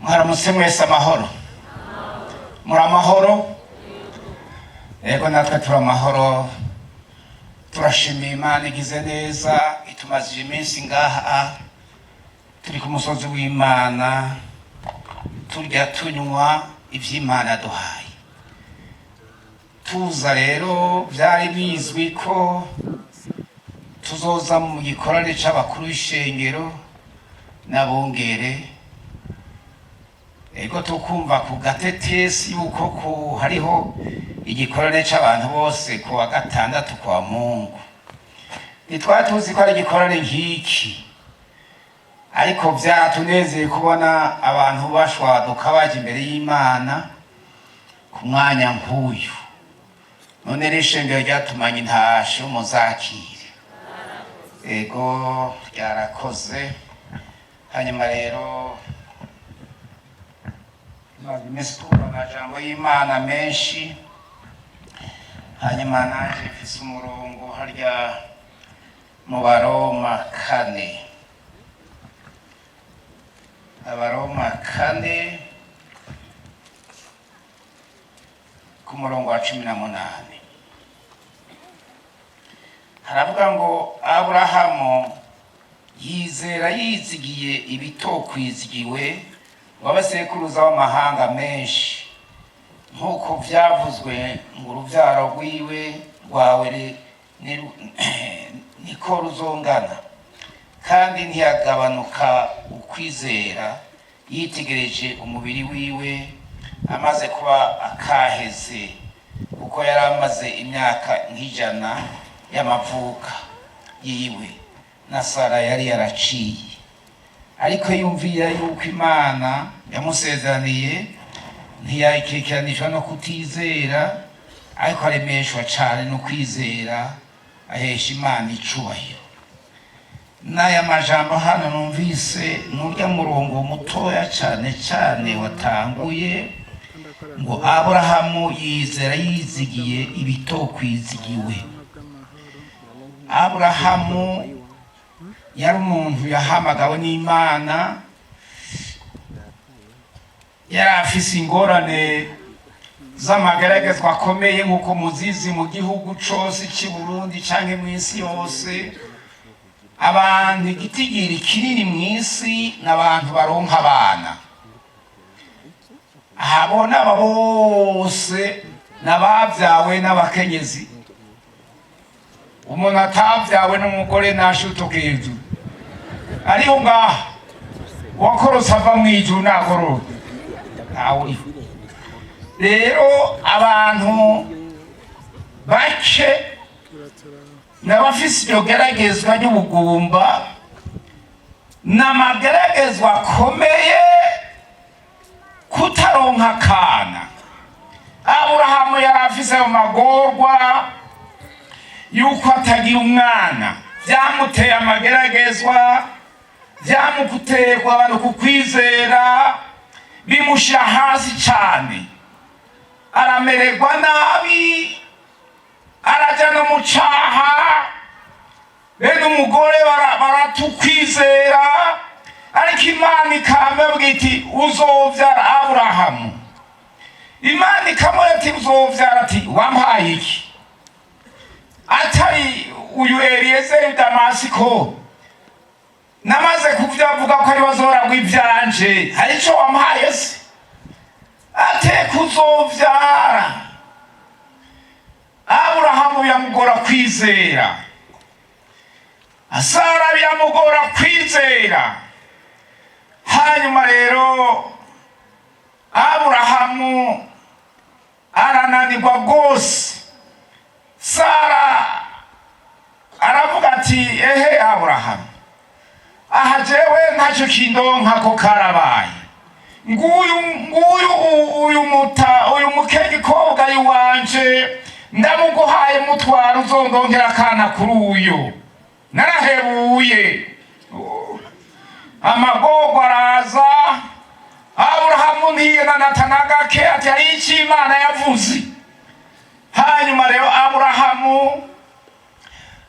Mwaramutse mwese amahoro. Muri amahoro? Yego, natwe turi amahoro. Turashimiye Imana igize neza, itumazije iminsi ngaha turi ku musozi w'Imana, turya tunywa ivy'Imana duhaye. Tuza rero vyari bizwi ko tuzoza mu gikorane c'abakuru b'ishengero n'abungere. Ego, tukumva ku gatetesi yuko ku hariho igikorane c'abantu bose ku wa gatandatu kwa Mungu. Ntitwari tuzi ko ari igikorane nk'iki, ariko vyatunezeye kubona abantu bashwaduka baja imbere y'Imana ku mwanya nk'uyu. None rero ishengero ryatumanye intasho, muzakire. Ego, ryarakoze. Hanyuma rero tumaze iminsi twumva amajambo y'Imana menshi. Hanyuma naje mfise umurongo harya mu Baroma 4, Abaroma 4 ku murongo wa 18, haravuga ngo: "Aburahamu yizera yizigiye ibitokwizigiwe, w'abasekuruza w'amahanga menshi, nk'uko vyavuzwe ngo: uruvyaro rwiwe rwawe niko ruzongana. Kandi ntiyagabanuka ukwizera yitegereje umubiri wiwe amaze kuba akaheze, kuko yari amaze imyaka nk'ijana y'amavuka yiwe, na Sara yari yaraciye. Ariko yumvira yuko Imana yamusezeraniye, ntiyayikekeranishwa no kutizera, ariko aremeshwa cane no kwizera, ahesha Imana icubahiro." N'aya majambo hano numvise nurya murongo mutoya cane cane watanguye ngo: "Aburahamu yizera yizigiye ibitokwizigiwe." Aburahamu yari umuntu yahamagawe n'Imana, yari afise ingorane z'amageragezwa akomeye, nk'uko muzizi mu gihugu cose c'i Burundi canke mw'isi yose. Abantu igitigiri kinini mw'isi n'abantu baronka abana. Ahabona aba bose n'abavyawe n'abakenyezi. Umuntu atavyawe n'umugore nashutoke hejuru ariho ngaha. Wakorotse ava mw'ijuru nagororoka, ntawe uriho. Rero abantu bake n'abafise iryo geragezwa ry'ubugumba, n'amageragezwa akomeye kutaronka akana. Aburahamu yari afise ayo magorwa yuko atagira umwana. Vyamuteye amageragezwa, vyamuteye kugabanuka ukwizera, bimushira hasi cane, aramererwa nabi, araja no mu caha. Bene umugore baratukwizera, ariko Imana ikamubwira iti: "Uzovyara, Aburahamu." Imana ikamubwira ati: "Uzovyara." Ati: "Wampaye iki atari uyu Eliyezeri Damasiko namaze kuvyavuga ko ari bazoragwa ivyanje? Hari ico wampaye se?" Ateka uzovyara. Aburahamu biramugora kwizera, Sara biramugora kwizera. Hanyuma rero Aburahamu arananirwa rwose. Sara aravuga ati: "Ehe Aburahamu, aha jewe ntacyo kindonka ko karabaye. Nguyu nguyu uyu muta uyu mukegikobwa iwanje ndamuguhaye, mutwara, uzondonkera akana kuri uyu. Narahebuye." Amagorwa araza. Aburahamu ntiyenanata gake, ati: "Hari icyo Imana yavuze." Hanyuma rero Aburahamu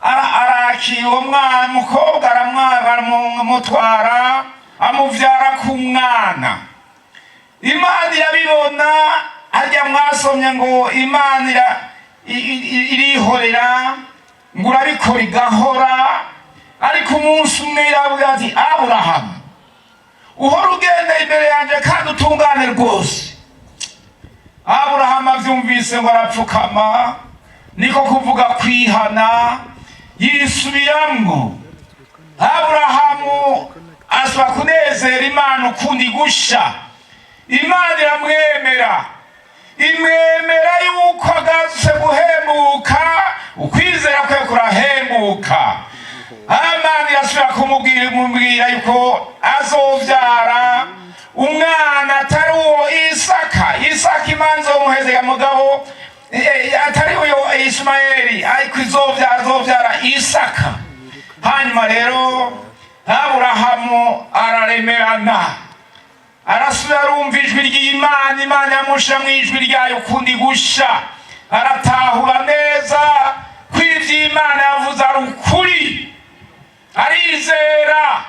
arakira uwo mwana mukobwa, aramutwara, amuvyara ku mwana. Imana irabibona. Harya mwasomye ngo Imana irihorera, ngo urabikora igahora, ariko umunsi umwe iravuga ati: "Aburahamu, uhora ugenda imbere yanjye kandi utungane rwose." Aburahamu avyumvise ngo arapfukama, niko kuvuga kwihana, yisubiramwo. Aburahamu asaba kunezera Imana ukundi gusha. Imana iramwemera, imwemera yuko agarutse guhembuka, ukwizera kwe kurahembuka. Imana irasubira kumubwira, imubwira yuko azovyara umwana atari uwo Isaka. Isaka Imana izomuhezega, mugabo atari uyo Ishimayeli, ariko azovyara Isaka. Hanyuma rero Aburahamu araremerana, arasubira arumva ijwi ry'Imana. Imana yamusha mu ijwi ryayo ukundi gusha, aratahura neza ko ivy'Imana yavuze ari ukuri, arizera.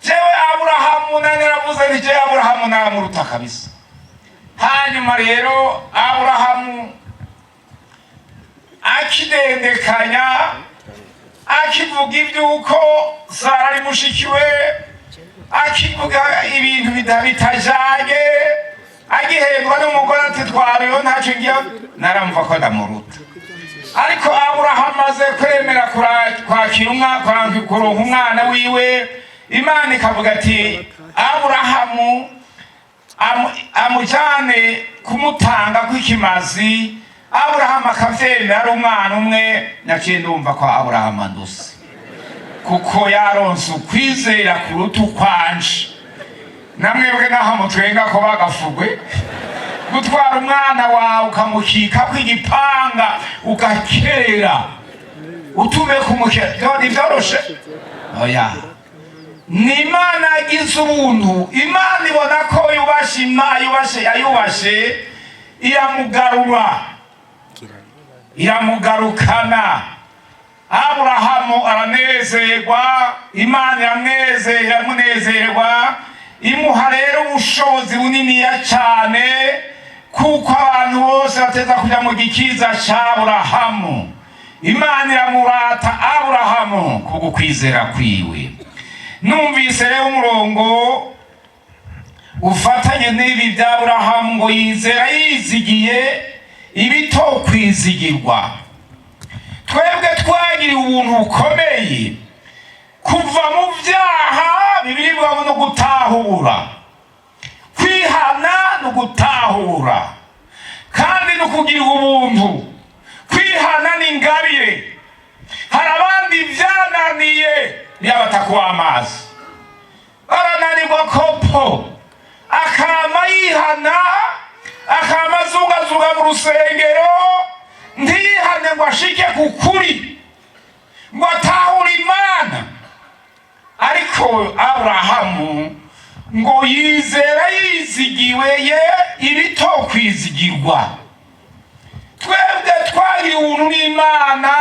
Jewe Aburahamu nari naravuze nti jewe Aburahamu naramuruta kabisa. Hanyuma rero Aburahamu akidendekanya, akivuga iby'uko Sara ari mushiki we, akivuga ibintu bitajanye, agihendwa n'umugore ati: "Twariho ntacyo ngiye", naramva ko ndamuruta. Ariko Aburahamu amaze kwemera kwakira kuronka umwana wiwe, Imana ikavuga ati: "Aburahamu amujane kumutanga kw'ikimazi", Aburahamu akavyemera, ari umwana umwe. Naciye ndumva ko Aburahamu anduse, kuko yaronse ukwizera kuruta ukwanje. Namwebwe naho mutwenga ko bagafugwe, gutwara umwana wawe ukamukika igipanga, ugakera utume kumukera, ntivyoroshe. Oya, ni Imana yagize ubuntu. Imana ibona ko yubashe, yubashe, yayubashe, iramugarura, iramugarukana. Aburahamu aranezerwa, Imana iramunezerwa, imuha rero ubushobozi buniniya cyane, kuko abantu bose bateza kuja mu gikiza ca Aburahamu. Imana iramurata Aburahamu kubwo kwizera kwiwe. Numvise rero umurongo ufatanye n'ibi bya Aburahamu, ngo yizera yizigiye ibitokwizigirwa. Twebwe twagiriwe ubuntu bukomeye kuva mu byaha. Bibiliya no gutahura, kwihana no gutahura, kandi no kugira ubuntu. Kwihana ni ingabire. Hari abandi byananiye, yabatakuwa amazi barananirwa kopo, akama yihana, akama azungazunga mu rusengero, ntiyihane ngo ashike ku kuri, ngo atahure Imana. Ariko Aburahamu ngo yizera yizigiwe ye ibitokwizigirwa. Twebwe twagiriwe ubuntu n'Imana.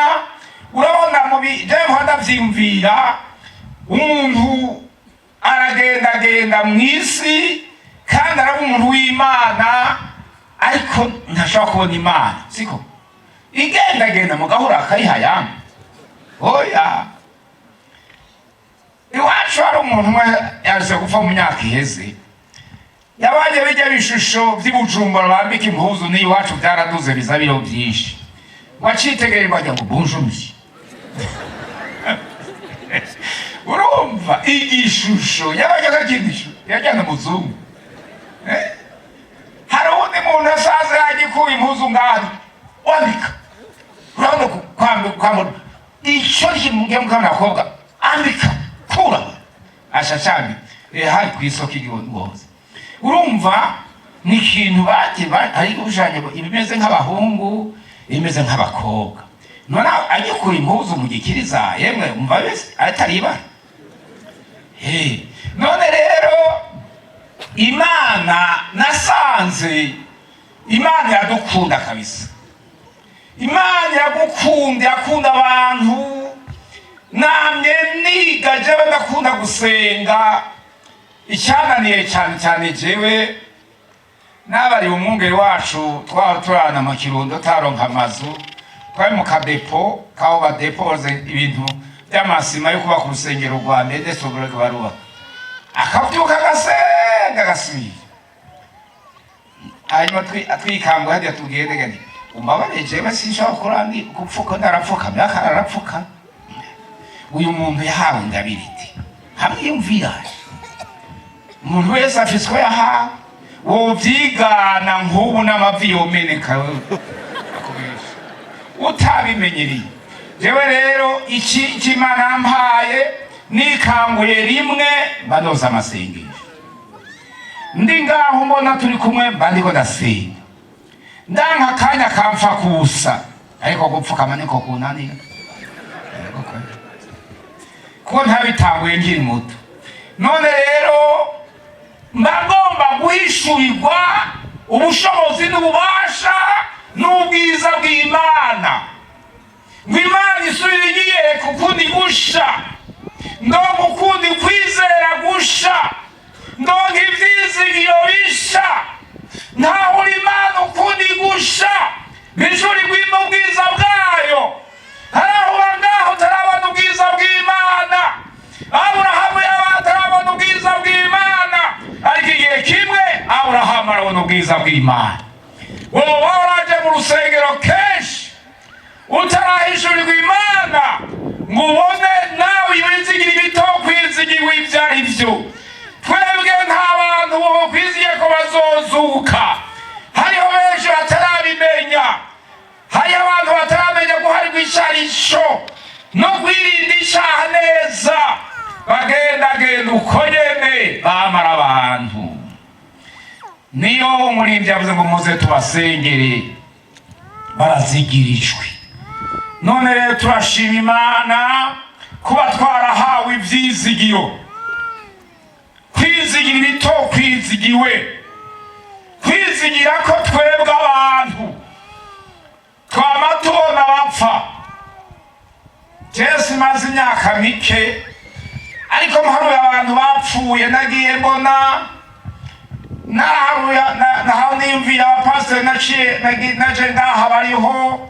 Urabona, mu jewe ndavyiyumvira, umuntu aragendagenda mu isi kandi araba umuntu w'Imana, ariko ntashobora kubona Imana. Siko igendagenda mu gahura akayihayama. Oya, iwacu hari umuntu umwe yaje gupfa mu myaka iheze, yabanye bijya bishusho vy'i Bujumbura bambika impuzu, n'iwacu byaraduze biza biro byinshi. Wacitegereye ngo ajya ngo bonjour monsieur. Urumva igishusho yabajyaga kigisho yajyana umuzungu. Hari uwundi muntu asaza yagikuye impuzu ngaho wambika, urabona kwambura icyo kimubwiye mukabona abakobwa ambika kura ashashami hari ku isoko igoze. Urumva ni ikintu bagiye hari gushushanya ibimeze nk'abahungu, ibimeze nk'abakobwa. None agikura impuzu mu gikiriza, yemwe, umva bese atari ibara. None rero Imana, nasanze Imana iradukunda kabisa. Imana iragukunda, irakunda abantu. Namye niga, jewe ndakunda gusenga. Icyananiye cyane cyane jewe, n'abari umwungeri wacu, twaba turana mu Kirundo, taronka amazu, twari mu kadepo kaho badepoze ibintu by'amasima yo kubaka urusengero rwa mbere soboreke barubaka, akabyuka agasenga agasubira. Hanyuma twikangura hajya tugende gani, umbabare, jewe sinshobora kurandi gupfuka, ndarapfukamye, akararapfuka. Uyu muntu yahawe ingabire iti hamwe yumvira umuntu wese afise uko yahawe, wovyigana nk'ubu n'amavi yomeneka akubesha utabimenyereye. Jewe rero iki Imana yampaye, nikanguye rimwe mba noza amasengesho, ndi ngaho mbona turi kumwe, mba ndiko ndasenga, ndanka akanya kamfa kusa, ariko gupfukama niko kunanira. Yego kweli, kuko ntabitanguye nkiri muto. None rero mba ngomba guhishurirwa ubushobozi n'ububasha n'ubwiza bw'Imana, ngo Imana isubire inyiyereka ukundi gusha, ndonka ukundi kwizera gusha, ndonka ivyizigiro bisha, ntahura Imana ukundi gusha, bishurirwa ubwiza bwayo. Harahuba ngaho utarabona ubwiza bw'Imana. Aburahamu yaba atarabona ubwiza bw'Imana, ariko igihe kimwe Aburahamu arabona ubwiza bw'Imana. Woba waraje mu rusengero kenshi utarahishurirwa Imana ngo ubone nawe wizigira ibitokwizigiwe ibyo ari byo. Twebwe nta bantu bokwizigiye ko bazozuka. Hariho benshi batarabimenya, hariho abantu bataramenya guharirwa icarico no kwirinda icaha neza, bagendagenda uko nyene bamara abantu. Niyo umuririmbyi yavuze ngo muze tubasengere, barazigirijwe. None rero turashima Imana kuba twarahawe ivyizigiro, kwizigira ibitokwizigiwe, kwizigira ko twebwe abantu twama tubona bapfa. Jesu maze imyaka mike, ariko mparuye abantu bapfuye nagiye mbona, naharuye nahawe niyumvira abapasiteri naciye naje ngaha bariho,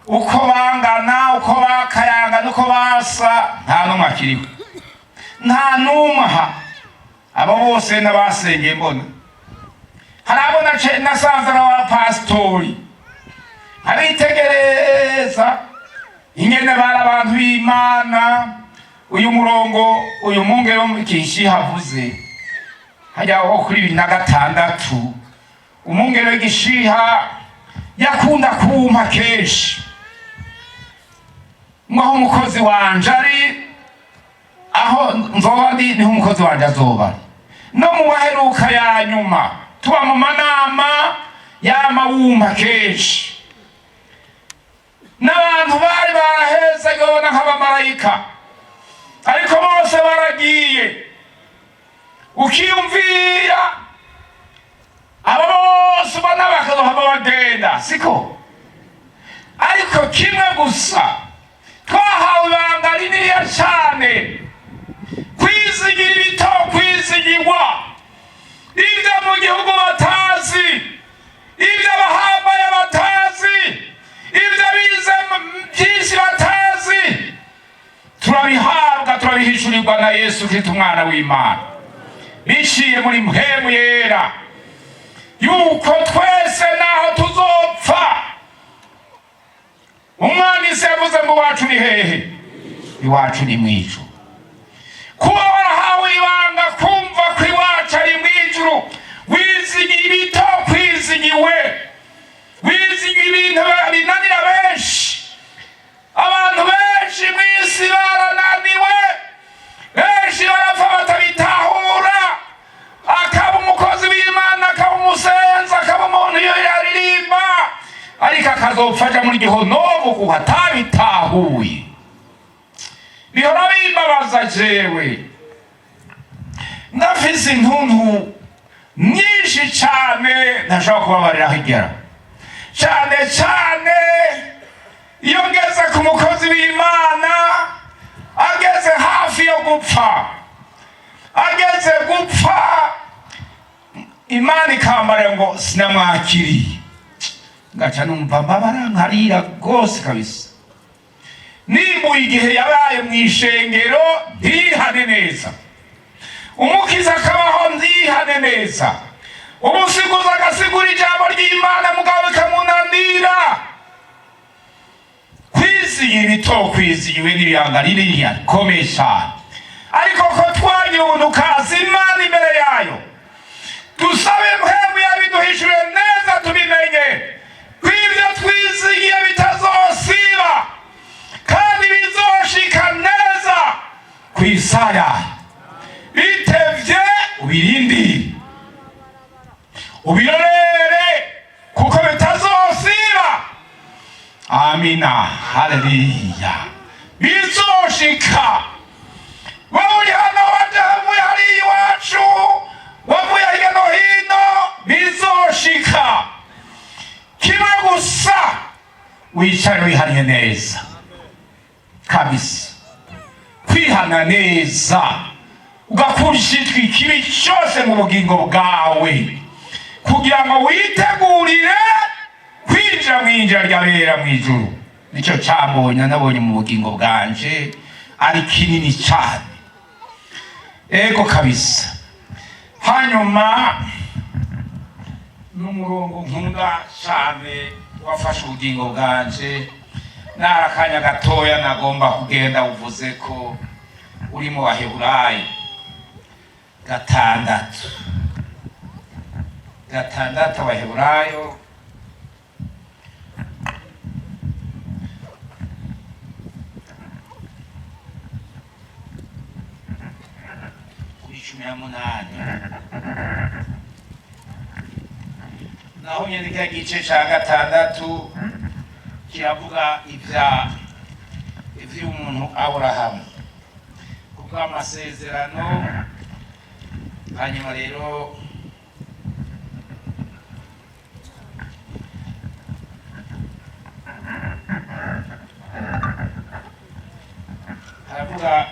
uko bangana, uko bakayangana, uko basa, nta n'umwe akiriho, nta n'umwe aha. Abo bose n'abasengeye mbona, hari abo nasanze ari abapasitori, abitegereza ingene bari abantu b'Imana. Uyu murongo uyu mwungere wo mu Kishi havuze hajya wo kuri 2006, umwungere w'Igishiha yakunda kumpa kenshi ngo aho umukozi wanje ari, aho nzoba ndi niho umukozi wanje azoba ari. No mu maheruka ya nyuma tuba mu manama yama wumpa kenshi, n'abantu bari baraheze gabona nk'abamarayika, ariko bose baragiye. Ukiyumvira abo bose ubona bakazohava bagenda, siko? Ariko kimwe gusa, twahawe ibanga rininiya cane, kwizigira ibitokwizigirwa, ibyo mu gihugu batazi, ibyo abahambaye batazi, ibyo bize byinshi batazi, turabihabwa, turabihishurirwa na Yesu Kristo umwana w'Imana, biciye muri Mpwemu Yera, yuko twese naho tuzopfa, umwanditsi yavuze ngo iwacu ni hehe? Iwacu ni mw'ijuru. Kuba warahawe ibanga kumva ko iwacu ari mw'ijuru, wizigiye ibitokwizigiwe, wizigiye ibintu binanira benshi. Abantu benshi mw'isi barananiwe, benshi barapfa batabitahura. Akaba umukozi w'Imana, akaba umusenzi, akaba umuntu iyo yaririmba, ariko akazopfa aja muri gihonomu kuko atabitahuye. Bihora bimbabaza jewe, ndafise intuntu nyinshi cane ntashobora kubabarira igera, cane cane iyo ngeze ku mukozi w'Imana ageze hafi yo gupfa. Ageze gupfa, Imana ikambara ngo sinamwakiriye, ngaca numva mbabara, nkarira rwose kabisa. Nimbuye igihe yabaye mu ishengero ntihane neza, umukiza akabaho ntihane neza, umusiguzi agasigura ijambo ry'Imana mugabo bikamunanira. Kwizigira ibitokwizigiwe n'ibihanga ririya rikomeye cyane, ariko ko twagira ubuntu kaza Imana imbere yayo, dusabe Mpwemu yabiduhishure neza, tubimenye ko ibyo twizigiye bitazosiba kandi bizoshika neza ku isaha yayo. Bitevye ubirindire, ubirorere, kuko bitazosiba. Amina, haleluya, bizoshika. Wowe uri hano, waje havuye hariya iwacu, wavuye hirya no hino, bizoshika. Kimwe gusa, wicare wihariye neza kabisa, kwihana neza, ugakura ishitwi ikibi cyose mu bugingo bwawe, kugira ngo witegurire kwinjira mu injira ry'abera mu ijuru. Nicyo cyambonye, nabonye mu bugingo bwanje ari kinini cyane. Ego kabisa. Hanyuma n'umurongo nkunda cyane wafashe ubugingo bwanje, nari akanya gatoya nagomba kugenda, uvuze ko uri mu Baheburayo 6 6, Abaheburayo kuri 18. Naho nyene kiriya gice ca 6 kiravuga ivy'umuntu Aburahamu kubw'amasezerano. Hanyuma rero haravuga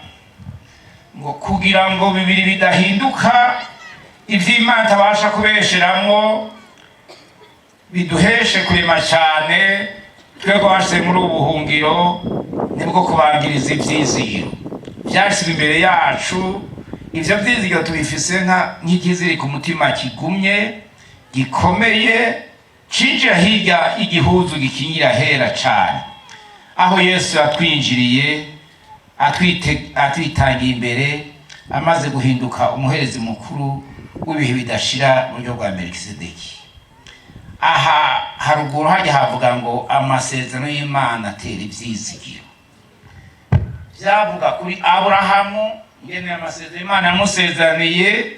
ngo kugira ngo bibiri bidahinduka, ivy'Imana itabasha kubesheramwo, biduheshe kurema cyane twebwe bashize muri ubu buhungiro, nibwo kubangiriza ivyizigiro vyashyizwe imbere yacu. Ivyo vyizigiro tubifise nk'ikiziri ku mutima kigumye gikomeye, cinjira hirya y'igihuzu gikingira hera cane, aho Yesu yatwinjiriye atwitangiye imbere, amaze guhinduka umuherezi mukuru w'ibihe bidashira mu buryo bwa Melikisedeki. Aha haruguru hajya havuga ngo amasezerano y'Imana atera ivyizigiro. Vyavuga kuri Aburahamu ngene amasezerano Imana yamusezeraniye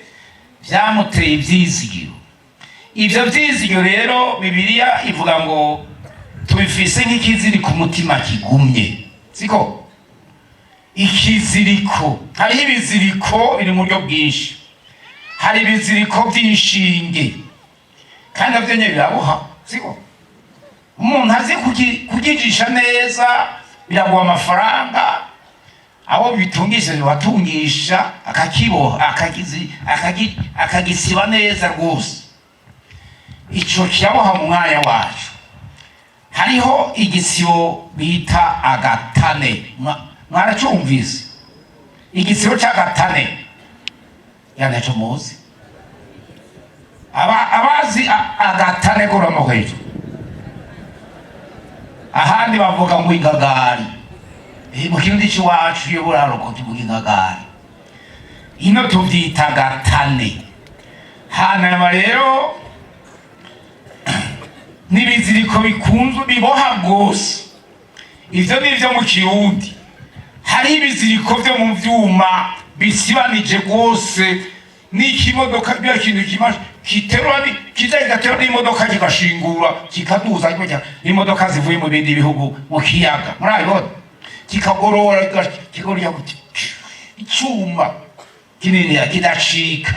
vyamuteye ivyizigiro. Ivyo vyizigiro rero, Bibiliya ivuga ngo tubifise nk'ikiziri ku mutima kigumye, siko? Ikiziriko, hariho ibiziriko biri mu buryo bwinshi. Hari ibiziriko vy'inshinge, kandi navyo nyene biraboha, siko? Umuntu azi kugijisha neza biraguha amafaranga. Abo bitungisha bibatungisha, akakiboha, akagisiba neza rwose. Ico kiraboha mu mwanya wacu. Hariho igisibo bita agatane. Mwaracumvise igisibo c'agatane? Yanaco muzi? Abazi agatane kuramo hejuru. Ahandi bavuga ngo ingagari. Mu kirundi c'iwacu iyo buraruko tuvuga ingagari, ino tuvyita agatane. Hanyuma rero n'ibiziriko bikunzwe biboha rwose, ivyo ni ivyo mu Kirundi. Hari ibiziriko vyo mu vyuma bisibanije rwose n'ikimodoka, bya kintu kiterura kiza kigaterura n'imodoka, kigashingura, kikaduza imodoka zivuye mu bindi bihugu mu kiyaga, murabibona, kikagorora, kigorora gutya, icyuma kinini kidacika.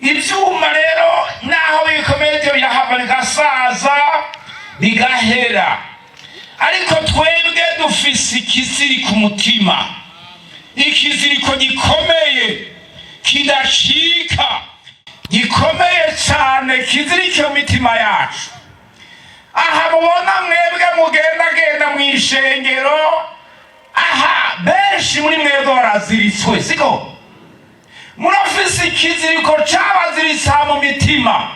Ivyuma rero naho bikomeye byo birahava bigasaza bigahera, ariko twebwe dufise ikiziri ku mutima, ikiziriko gikomeye. Kidacika, gikomeye cyane, kizirikiye mu mitima yacu. Aha mubona mwebwe mugendagenda mu ishengero aha, benshi muri mwebwe baraziritswe, siko? Murafise ikiziriko cabaziritse aha mu mitima,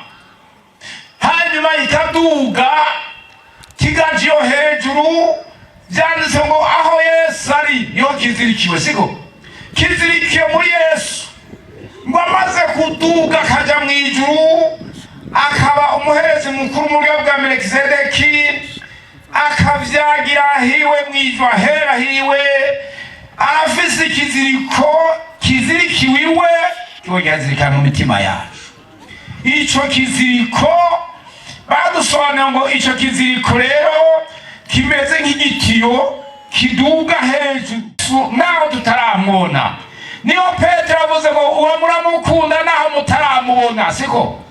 hanyuma ikaduga kigaja iyo hejuru. Vyanditse ngo aho Yesu ari niho kizirikiwe, siko? Kizirikiwe muri Yesu, ngo amaze kuduga akaja mu ijuru, akaba umuherezi mukuru mu buryo bwa Melekisedeki, akavyagira hiwe mw'ijuru ahera hiwe, arafise ikiziriko kizirikiwe iwe, kiba kirazirikana mu mitima yacu. Ico kiziriko badusobanura ngo ico kiziriko rero kimeze nk'igitiyo kiduga hejuru naho tutaramubona. Niyo Petero avuze ngo uwo muramukunda naho mutaramubona, siko?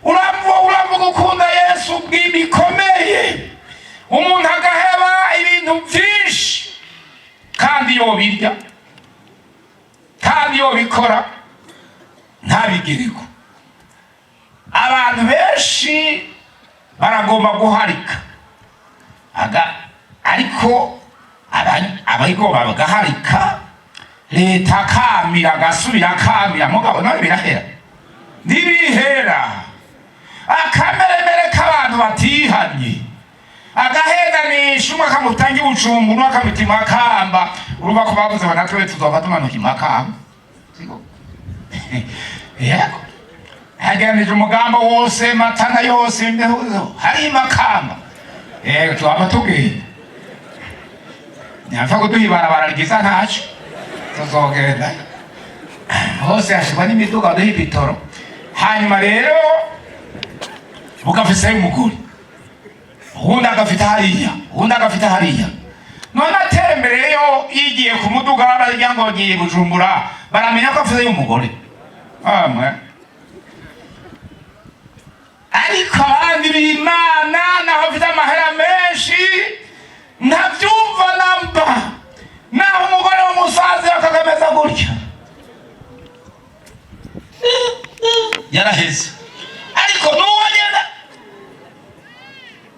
Uravuga ukunda Yesu bikomeye, umuntu agaheba ibintu byinshi, kandi yobirya, kandi yobikora ntabigireko. Abantu benshi baragomba guharika aga, ariko abayigomba bagaharika, leta akamira, agasubira akamira, mugabo none birahera? Ntibihera. Akameremere k'abantu batihanye, agahenganisha, umwe akamutanga ibucumbu, undi akamwita imakamba. Urumva ko bavuze ngo natwe tuzova tumanuka imakamba, siko? Yego, hageranije umugambo wose, Matana yose, imbeho hari imakamba. Yego, tuhava tugenda, nyapfa kuduha ibarabara ryiza, ntaco tuzogenda hose, hashirwa n'imiduga, baduha ibitoro. Hanyuma rero ugafise umugore, uwundi agafite hariya, uwundi agafite hariya. None atembereyo yigiye ku muduga, barya ngo bagiye Bujumbura, baramenya ko afise umugore amwe. Ariko abandi b'Imana, naho afite amahera menshi, ntabyumva namba. Naho umugore w'umusaza akagameza gutya, yaraheze. Ariko n'uwo agenda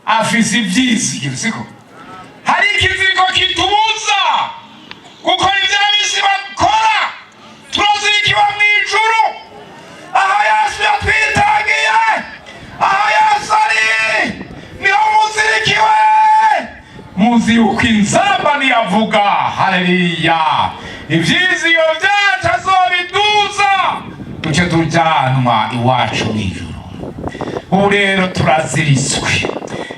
afise ivyizigiro, siko? Hari ikiziriko kitubuza gukora ibyo ab'isi bakora. Turazirikiwe mu ijuru aho Yesu yatwitangiye. Aho Yesu ari niho muzirikiwe. Muzi yuko inzamba niyavuga, haleluya, ivyizigiro vyacu azobiduza, duce tujanwa iwacu mw'ijuru. Ubu rero turaziritswe.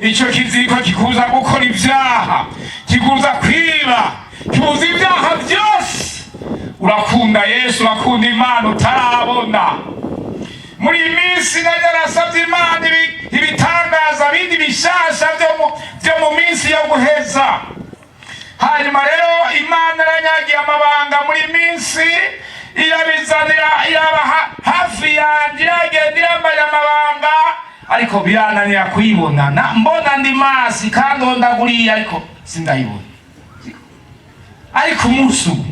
Icyo kiziriko kikuza gukora ibyaha, kikuza kwiba, kibuza ibyaha byose. Urakunda Yesu, urakunda Imana utarabona. Muri iyi minsi najya narasabye Imana ibitangaza bindi bishasha byo mu minsi yo guheza. Hanyuma rero Imana iranyagiye amabanga muri iyi minsi, irabizanira, iraba hafi yanjye, iragenda irambaye amabanga, ariko birananira kuyibona. Mbona ndi masi kandi ndaguriye, ariko sindayibona. Ariko umunsi umwe,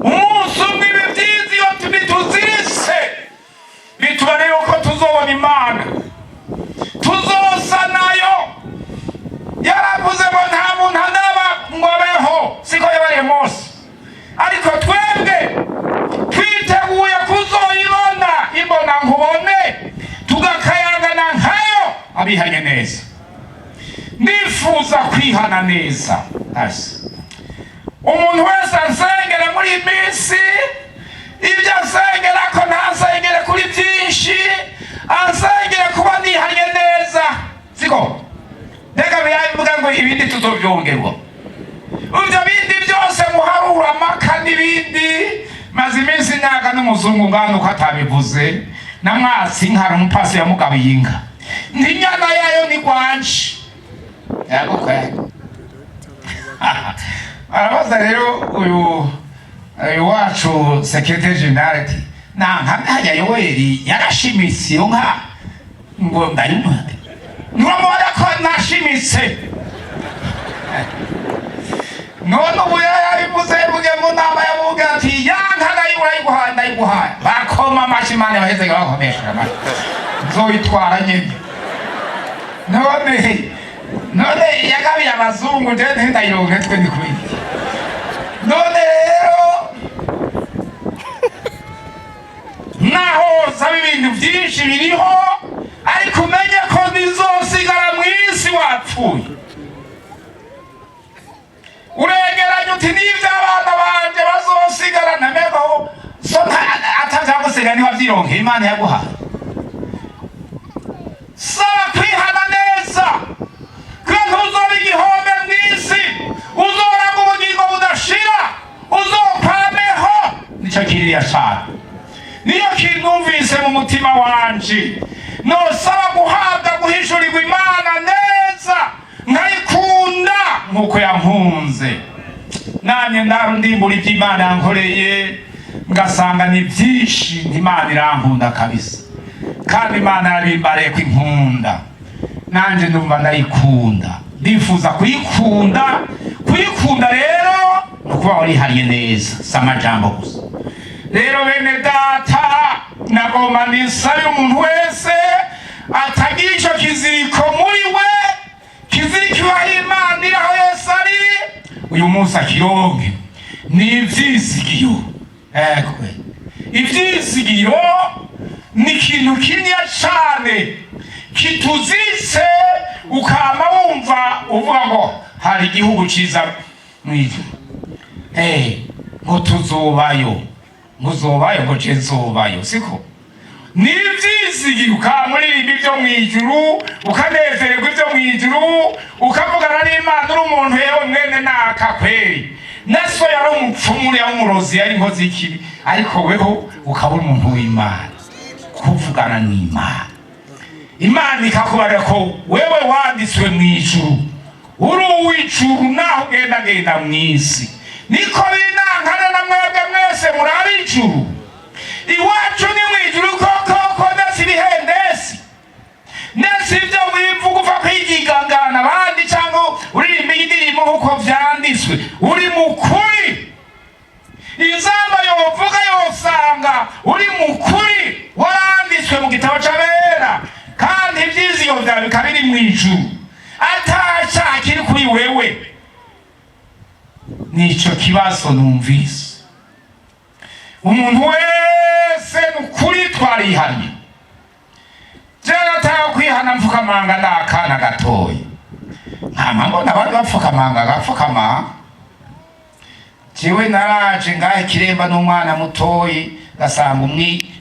umunsi umwe, ibi byiza iyo bituziritse bitubare yuko tuzobona Imana, tuzosa nayo. Yaravuze ngo nta muntu andaba ngo abeho, siko yabariye Mose? Ariko twebwe twiteguye kuzoyibona imbona nkubone, tugakayangana nkayo, abihanye neza. Ndifuza kwihana neza. Asi umuntu wese ansengera muri iyi minsi, ibyo ansengera ko ntasengere kuri byinshi, ansengere kuba nihanye neza, siko? Mbega birabivuga ngo ibindi tuzobyongerwa, ibyo bindi byose muharura amaka n'ibindi. Maze iminsi nyaga n'umuzungu ngana uko atabivuze, na mwasi inka, hari umupasi yamugabiye inka, ntinyana yayo ni gwanje. Yego kweli. Arabaza rero uyu wacu secrétaire général ati: "Nanka hajya Yoweri yarashimitse iyo nka ngo ndayimuha, nturamubona ko nashimitse?" None ubu yarabivuze, yabivuge mu nama, yavuga ati: "Ya nka ndayiguhaye, ndayiguhaye." Ndayiguhaye. Bakoma amashi, Imana baheze bakomesha amashi, nzoyitwara nyene. None yagabiye abazungu, jewe ntindayironke, twe ni kubiki? None rero naho nsaba ibintu byinshi biriho, ariko umenye ko bizosigara mu isi wapfuye. Uregeranya uti n'ibyo abana banje bazosigara, ntamego so atavyagusiga, niho avyironkeye Imana yaguhaye. Saba kwihana neza, kuko ntuzoba igihombe mw'isi, uzoranga ubugingo budashira, uzokwameho. Nico kiriya cane, niyo kinumvise mu mutima wanje. Nosaba guhabwa guhishurirwa Imana neza, nkayikunda nk'uko yankunze. Nanjye ndimbura ibyo Imana yankoreye, ngasanga ni byinshi. Imana irankunda kabisa, kandi Imana yabimbariye ko inkunda, nanjye ndumva ndayikunda, ndifuza kuyikunda. Kuyikunda rero ni ukuba warihariye neza, si amajambo gusa. Rero bene data, nagomba nisabe umuntu wese atagira ico kiziriko muri we, kizirikiwaho Imana iri, aho Yesu ari uyu munsi, akironke. Ni ivyizigiro. Ekwe, ivyizigiro ni ikintu kininiya cane kituziritse, ukama wumva uvuga ngo hari igihugu ciza mw'ijuru. Ngo tuzobayo, ngo uzobayo, ngo je nzobayo, siko? Ni ivyizigiro. Ukama uririmba ibyo mw'ijuru, ukanezererwa ibyo mw'ijuru, ukavugana n'Imana uri umuntu. Yewe mwene naka, kweri na so yari umupfumu, yari umurozi, yari inkozi y'ikibi, ariko weho ukaba uri umuntu w'Imana. Kuvugana n'Imana, Imana ikakubarira ko wewe wanditswe mw'ijuru, uri uw'ijuru, naho ugendagenda mw'isi. Niko binankana na mwebwe mwese muri ab'ijuru. Iwacu ni mw'ijuru koko ko, ndetse ibihendesi, ndetse ibyo wivuga upfa kwigigangana abandi cyangwa uririmba indirimbo nk'uko vyanditswe, uri mukuri. Inzamba yovuga yosanga uri mukuri, waranditswe mu gitabo c'abera, kandi ivyizigiro vyawe bikaba biri mw'ijuru, ata kiri kuri wewe. Nico kibazo numvise. Umuntu wese nukuri twarihariye. Jewe nataha kwihana mfukamanga n'akana gatoya, nkama mbona abandi bapfukamanga gapfukama. Jewe naraje ngahe Kiremba n'umwana mutoyi, gasanga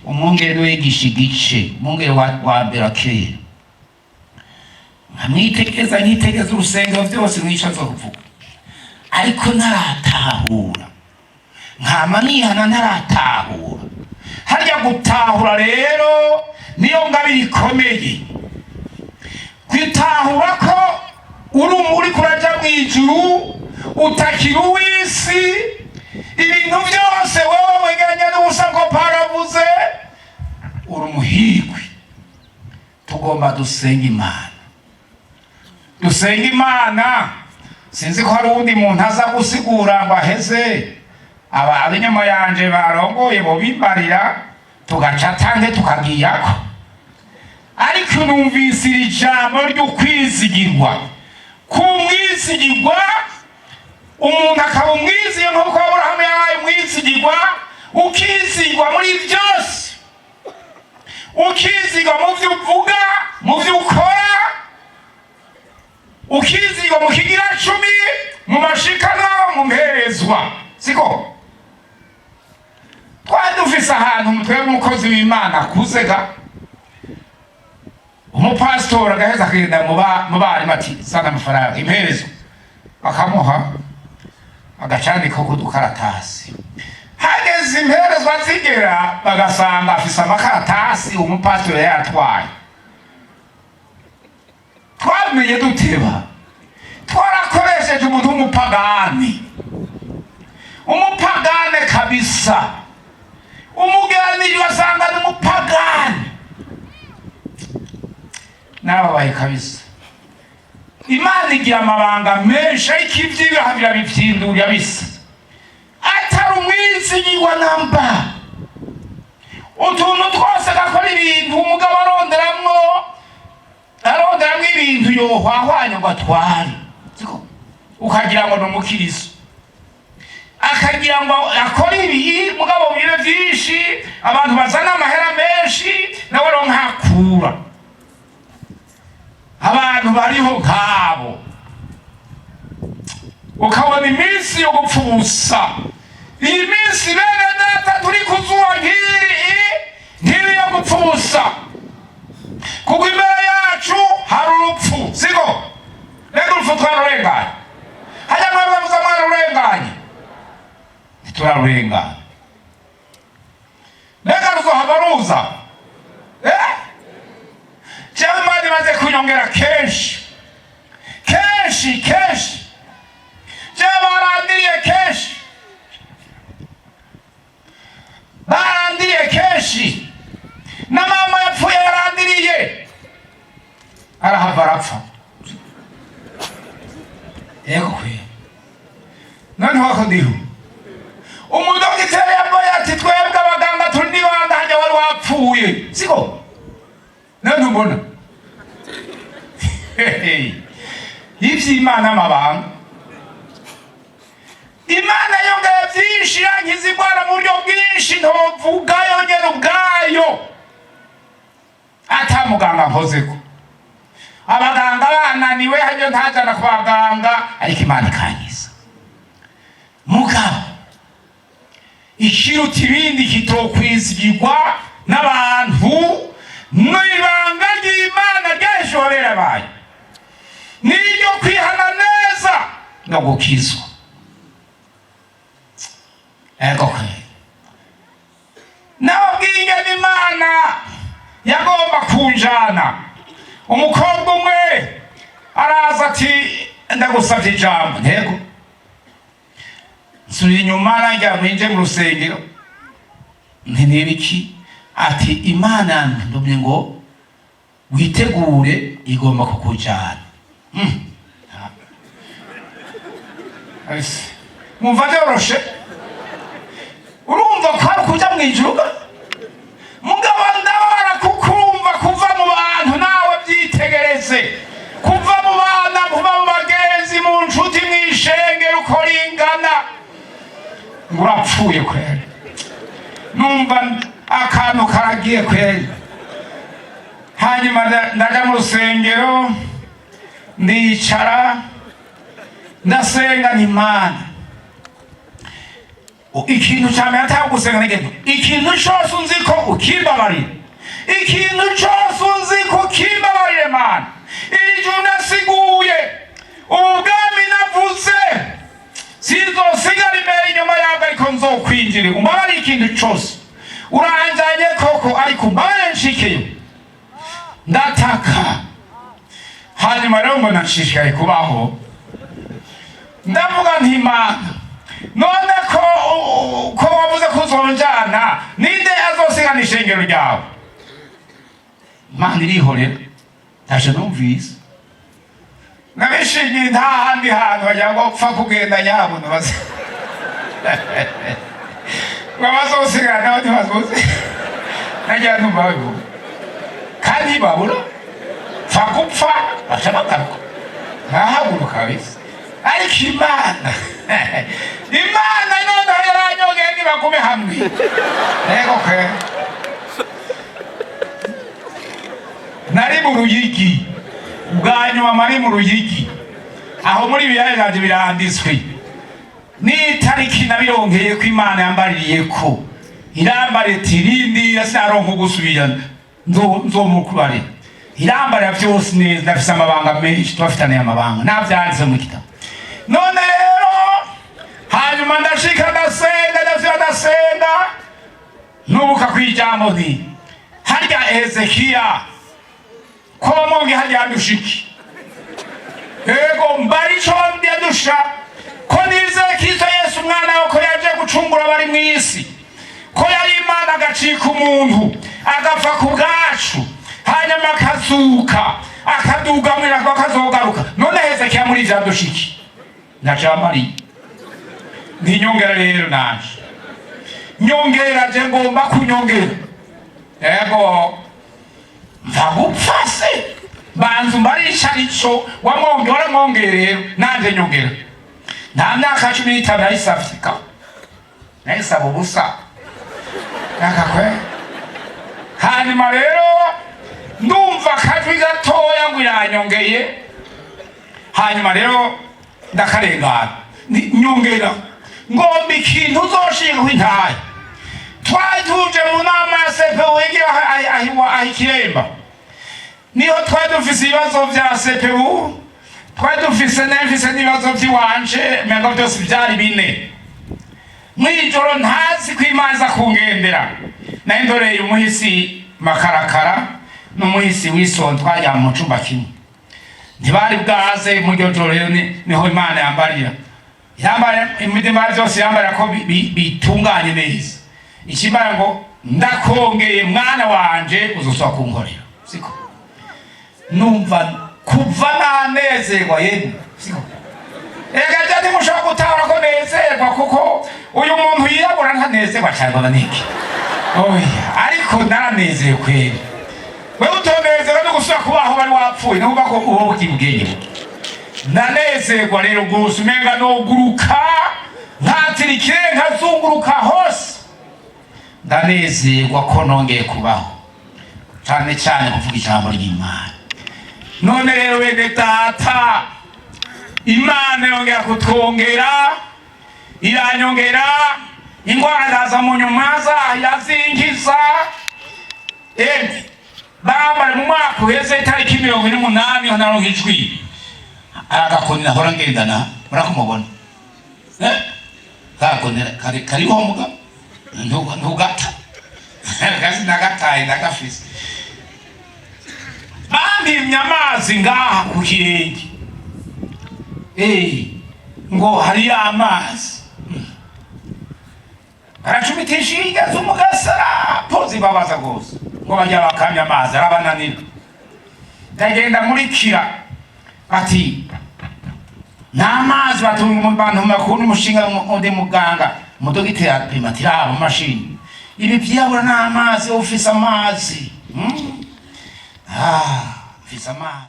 umwungere wigisha igice, umwungere wa mbere wa kera, nkamwitegeza, nkitegeza urusengero vyose, mwico azokuvuga, ariko ntaratahura. Nkama nihana ntaratahura. Harya gutahura rero niyo ngabire ikomeye, kwitahura ko uri uri kuraja mw'ijuru, utakiri uw'isi. Ibintu byose wowe wegeranya n'ubusa, ngo paravuze uri umuhigwi. Tugomba dusenga Imana, dusenga Imana. Sinzi ko hari uwundi muntu aza gusigura ngo aheze. Aba ab'inyuma yanje barongoye bobimbarira, tugaca tange tukagiyako. Ariko numvise iri jambo ry'ukwizigirwa, kumwizigirwa, umuntu akaba umwiziye nk'uko Aburahamu yabaye umwizigirwa. Ukizigwa muri byose, ukizigwa mu byo uvuga, mu byo ukora, ukizigwa mu kigira cumi, mu mashikano, mu mperezwa. Siko twari dufise ahantu twebwe, umukozi w'Imana akuze ga, umupasitori, agaheza akagenda mu barimu ati: "Zana amafaranga imperezo." Bakamuha, agacandika ku dukaratasi. Hageze imperezwa zigera, bagasanga afise amakaratasi umupasitori yatwaye. Twamenye duteba, twarakoresheje umuntu w'umupagani, umupagane kabisa. Umugeranije ugasanga ni umupagani. Narababaye kabisa. Imana igira amabanga menshi, ariko ivy'ibiha birabivyindurira bisa atari umwizigirwa namba. Utuntu twose gakora ibintu, umugabo aronderamwo ibintu yohwahwanya ngo atware. Siko? Ukagira ngo ni umukiristo, akagira ngo akore ibi, mugabo bibe byinshi, abantu bazana amahera menshi, nawe aronkakura. Abantu bariho nk'abo, ukabona iminsi yo gupfa ubusa. Iyi minsi, bene data, turi kuzuba nk'iri yo gupfa ubusa, kuko imbere yacu hari urupfu. Siko? Rega urupfu twarurenganye. Hajya mwebwe muza mwarurenganye? Ntiturarurengana. Mbega ruzohava ruza? Eh? Jewe Imana imaze kunyongera kenshi kenshi kenshi. Jewe barandiriye kenshi, barandiriye kenshi. Na mama yapfuye yarandiriye, arahava arapfa. Yego kwe, noneho ako ndiho umudogiteri yambaye ati: "Twebwe abaganga turi nibanda hajya wari wapfuye." Siko? None ntubona ivy'Imana, amabanga. Imana yongeye byinshi, yankiza indwara mu buryo bwinshi ntovuga, yonyene ubwayo, ata muganga nkozeko. Abaganga bananiwe, hajya ntajana ku baganga, ariko Imana ikankiza. Mugabo ikiruta ibindi kitokwizigirwa n'abantu n'ibanga ry'Imana ryahishorera abayo, n'iryo kwihana neza no gukizwa. Ego kwe, nababwiye ingene Imana yagomba kunjana. Umukobwa umwe araza ati: "Ndagusavye ijambo." Ntego, nsubira inyuma, nangira mwinje mu rusengero. Nti: "Nibiki?" Ati: "Imana ndumye ngo witegure, igomba kukujana." Ese, mwumva byoroshe? Urumva ko ari ukuja mw'ijuru ga? Mugabo ndabara, kuko urumva kuva mu bantu, nawe byitegereze, kuva mu bana, kuva mu bagenzi, mu nshuti, mw'ishengero, uko ringana, ngo urapfuye kweri. Numva akantu karagiye kweri. Hanyuma ndaja mu rusengero, ndicara, ndasenga. Ni Imana, ikintu cya mbere atari gusenga n'ikintu, ikintu cyose unzi ko ukimbabarira, ikintu cyose unzi ko ukimbabarire. Mana, iri juru nasiguye, ubu bwami navuze, sinzosigara imbere inyuma yabwo, ariko nzokwinjira. Umbabarire ikintu cyose. Uranjanye koko, ariko umbabarire nshikeyo. Ndataka. Hanyuma rero mbona nshishikaye kubaho. Ndavuga nti: "Imana, none ko wavuze ko uzonjana, ninde azosigana ishengero ryawe?" Imana irihorera, ntaco numvise. Nabishingiye nta handi hantu bagira ngo pfa kugenda nyabona baze ngo abazosigana nabo ntibazoze. Nagira numva babivuga, kandi ntibabura pfa gupfa, baca bagaruka. Nkahaguruka kabisa. Ariko Imana noneho yaranyongeye, nibagume hamwe. Ego kwe, nari mu Ruyigi bwa nyuma, mari mu Ruyigi aho muri biyaye byanje biranditswe n'itariki nabironkeye ko Imana yambaririye, ko irambare iti: "Rindira, sinaronka ugusubira, nzomukubare." Irambarira byose neza. Ndafise amabanga menshi, tubafitaniye amabanga, navyanditse mu gitabo. None rero hanyuma ndashika, ndasenga, ndasubira ndasenga, nubuka kwijambo nti: "Harya Hezekiya ko wamonge, harya dushiki ego mbari ico yadusha, ko nizeye Kristo Yesu umwana we, ko yaje gucungura abari mu isi, ko yari Imana agacika umuntu, agapfa ku bwacu, hanyuma akazuka, akaduga mw'ijuru, akazogaruka. None Hezekiya muri ivyo yadushiki ndacamariye?" Ntinyongera rero, nanje nyongera, je ngomba kunyongera. Ego mva gupfa se, banza umbarisha ico wamwonge, waramwongeye rero nanje nyongera. Nta myaka 15 nayisavye ka, nayisaba ubusa nakakwe. Hanyuma rero ndumva akajwi gatoya ngo iranyongeye. Hanyuma rero ndakarengana. Nyongera ngomba ikintu uzoshinga intahe. Twari tuje mu nama ya CPU yigira aho Ikiremba, niho twari dufise ibibazo vya CPU, twari dufise nemfise n'ibibazo vy'iwanje, mengo vyose vyari bine. Mw'ijoro ntazi ko Imana iza kungendera, nari ndoreye umuhisi Makarakara n'umuhisi Wisonzi, twaryama mu cumba kimwe, ntibari bwaze. Muri iryo joro rero niho Imana yambarira, yambara imitima byose, yambara ko bitunganye neza. Ikimbara ngo ndakongeye mwana wanje, uzosaba kunkorera, siko? Numva kuva nanezerwa yemwe, siko? Ega jya ntimushobora gutahura ko nezerwa, kuko uyu muntu yirabura ntanezerwa cyane ngo niki, oya, ariko naranezerewe kweri. Wewe utonezerwa no gusubira kubaho wari wapfuye, nukuvuga ko uba ukiye ubwenge. Ndanezerwa rero gusa, umenga noguruka nkatira ikirere nkazunguruka hose. Ndanezerwa ko nongeye kubaho, cyane cyane kuvuga ijambo ry'Imana. None rero bene data, Imana yongera kutwongera, iranyongera. Ingwara ndaza mu nyuma zayo irazinkiza. Emwe bambare, mu mwaka uheze itariki 48 naronka ijwi. Agakoni nahora ngendana, murakumubona, eh kakoni kari kariho muga ntugata kazi, nagataye ndagafise. Bampimye amazi ngaha ku kirenge, ngo hariyo amazi, baracumitisha igaze umugasara pozi, babaza rwose ngo bajya bakamya amazi arabananira. Ndagenda muri kira ati nta mazi, batunga abantu makuru umushinga undi muganga umudogiteri apima ati raba mu mashini ibi vyirabura n'amazi, ufise amazi. Ah, mfise amazi.